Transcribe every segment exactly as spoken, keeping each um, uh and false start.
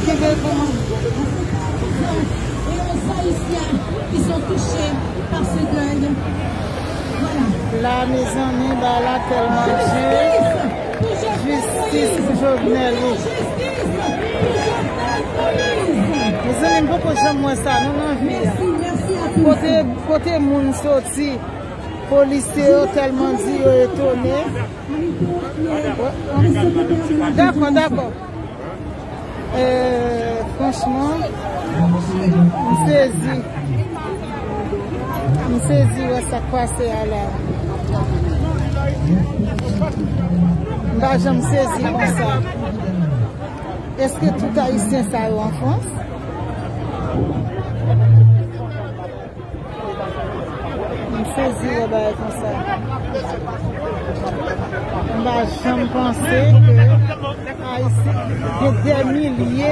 Kenbe bon. Et aux Haïtiens qui sont touchés par ce deuil. Voilà. La, mezanmi, bagay la tèlman di. Jistis pou Jovenel, wi. Mezanmi, m poko janm wè sa, non, nan vi a. Kote, kote moun soti, polisye yo tèlman di yo etone. Dakò, dakò. Euh, franchman, m sezi. M sezi wè sa k pase a la. M pa janm sezi konsa. Èske tout Ayisyen sa yo an Frans? M sezi wè bagay konsa. M pa janm panse ke Ayisyen, gen dè milye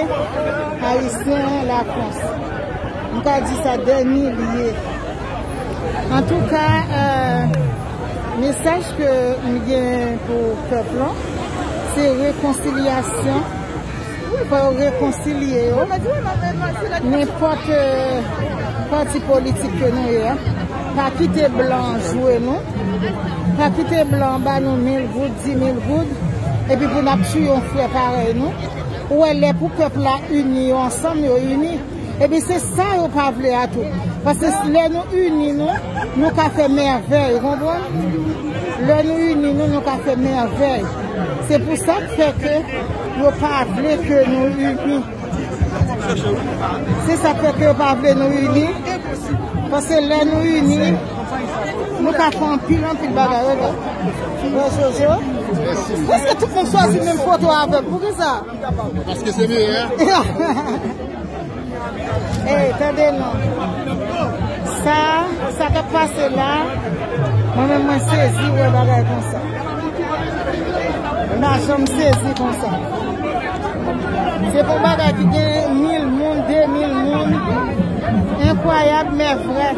Ayisyen Lafrans. M ka di sa, dè milye. Antouka, euh, mesaj ke m gen pou pèp lan, se rekonsilyasyon. Fò yo rekonsilye yo. Nenpòt, euh, pati politik ke nou ye a, pa kite blan jwe nou. Pa kite blan ba nou mil goud, di mil goud, epi pou n ap tiye yon frè parèy nou. Ou wè, lè pou pèp la ini, yo ansanm, yo ini. Epi se sa yo pa vle a tou. Paske lè nou ini nou, nou ka fè mèvèy, ou konprann? Lè nou ini nou, nou ka fè mèvèy. Se pou sa k fè ke yo pa vle ke nou ini. Se sa k fè ke yo pa vle nou ini. Paske lè nou ini, nou ka fè anpil, anpil bagay. Wè, wè, Jojo. Prèske tout moun chwazi menm foto avè m. Poukisa? Paske se meyè. Ey, tande non. Sa, sa k ap pase la, mwen menm mwen sezi wè bagay konsa. M pa janm sezi konsa. Se pou bagay ki gen mil moun, de mil moun. Enkwayab, men vrè.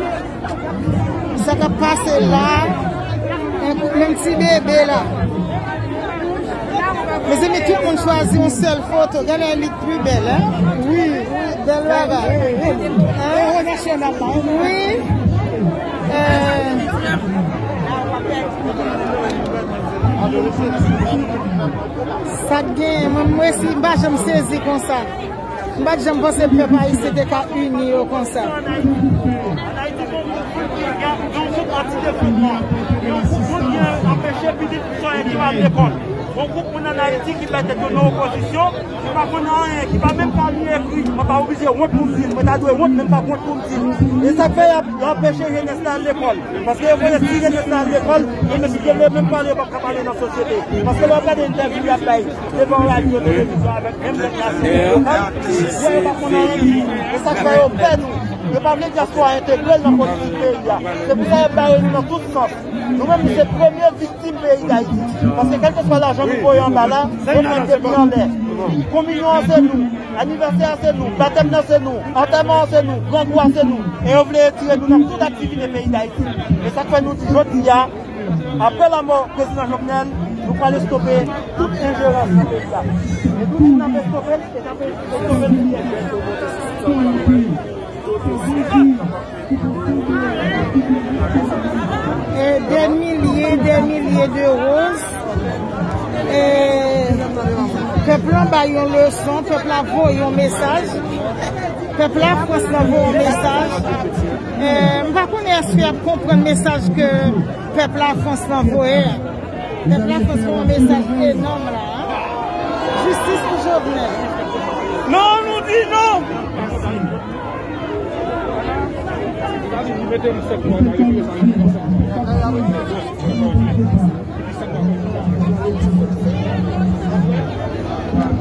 Sa k ap pase la, menm ti bebe la. Mezanmi, tout moun chwazi yon sèl foto. Gade li pi bèl, hein? Wi, wi, bèl bagay. Hein? Wi. Euh, sa k gen, mwen, mwen si m pa janm sezi konsa. M pa t janm panse pèp ayisyen te ka ini yo konsa. An Ayiti, gon gwoup moun ki gen, gen yon gwoup moun ki anpeche pitit Soyè ki pa al lekòl. Gon gwoup moun an Ayiti ki bay tèt yo nan opozisyon, ki pa konn anyen, ki pa menm ka li ekri. Mwen pa oblije wont pou m di l, mwen ta dwe wont, men m p ap wont pou m di l. E sa k fè y ap, y ap anpeche jenès la al lekòl. Paske yo konnen si jenès la al lekòl, yo menm si yo vle menm pale, yo p ap ka pale nan sosyete. Paske lè w ap gade entèvyou y ap bay, devan radyo, televizyon avèk menm nèg la sou lokal, yo, yo pa konn anyen di. E sa k fè yo pè nou. Yo pa vle dyaspora entegre l nan politik peyi a. Se pou sa y ap bare nou nan tout sans. Nou menm, nou se premye viktim peyi Dayiti. Paske kèlkeswa lajan nou voye anba la, yo pran depi anlè. Kominyon an se nou, anivèsè a se nou, batèm nan se nou, antèman an se nou, grangou a se nou. E yo vle retire nou nan tout aktivite peyi Dayiti. E sa k fè nou di jodi a, Apre lanmò prezidan Jovenel, nou pral estope tout enjerans nan peyi a. E nou di n ap estope l, e n ap estope l byen. E dè milye, dè milye de woz. E pèp la bay yon leson, pèp la voye yon mesaj. Pèp Lafrans la voye yon mesaj. E, m pa konnen èske y ap konprann mesaj ke pèp Lafrans la voye a. Pèp Lafrans voye yon mesaj enòm la, hein. Jistis pou Jovenel. Non, nou di non.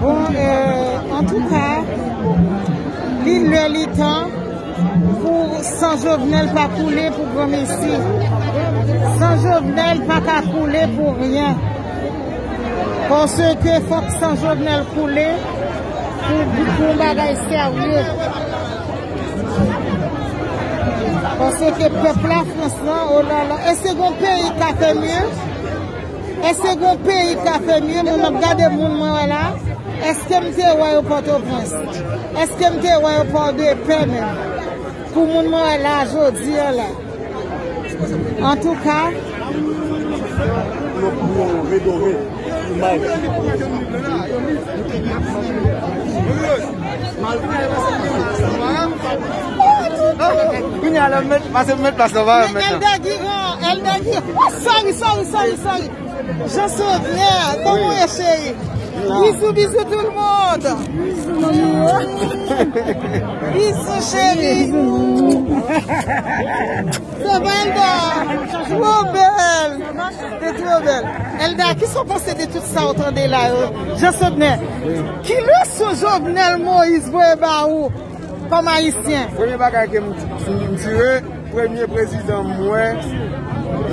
Bon, euh, antouka, li lè, li tan pou san Jovenel pa koule pou granmesi. San Jovenel pa ka koule pou ryen. Paske fòk san Jovenel koule pou, pou yon bagay serye. Paske pèp Lafrans lan, oh là là, èske gon peyi k ka fè mye? Èske gon peyi k ka fè mye? Moun ap gade moun mwen wè la. Èske m te wè yo Pòtoprens? Èske m te wè yo Pòdepè menm? Pou moun mwen wè la jodi a la. Antouka, Kounye a la, m met, pase m met plas nan pa m met nan. Elda Giran, Elda Giran. Oh, sorry, sorry, sorry, sorry. Jean Saudner, kòman w ye, cheri? Bizou, bizou tout le monde. Bizou, cheri. Sa va, Elda? Twò bèl. Te twò bèl. Elda, kisa w panse de tout sa w tande la yo? Jean Saudner, ki leson Jovenel Moïse voye ba ou kòm Ayisyen? Premye bagay ke m m tire, premye prezidan m wè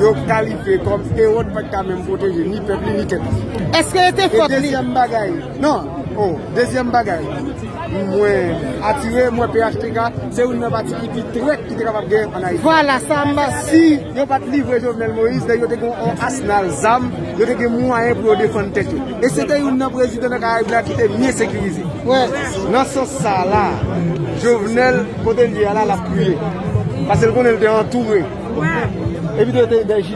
yo kalifye kòm ewo, li pa t ka menm pwoteje ni pèp li ni tèt li. Èske se te fòt li? E dezyèm bagay, non, oh, dezyèm bagay, mwen atire, mwen P H T K, se youn nan pati ki pi trèt ki te kapab gen ann Ayiti. Vwala, sa m pa. Si yo pa t livre Jovenel Moïse, nèg yo te gen yon asnal zam, yo te gen mwayen pou yo defann tèt yo. E se te youn nan prezidan nan Karayib la ki te mye sekirize. Nan sans sa la, Jovenel, kote l ye a la, l ap kriye. Paske l konnen l te antoure. Epi tou, yo te de jida.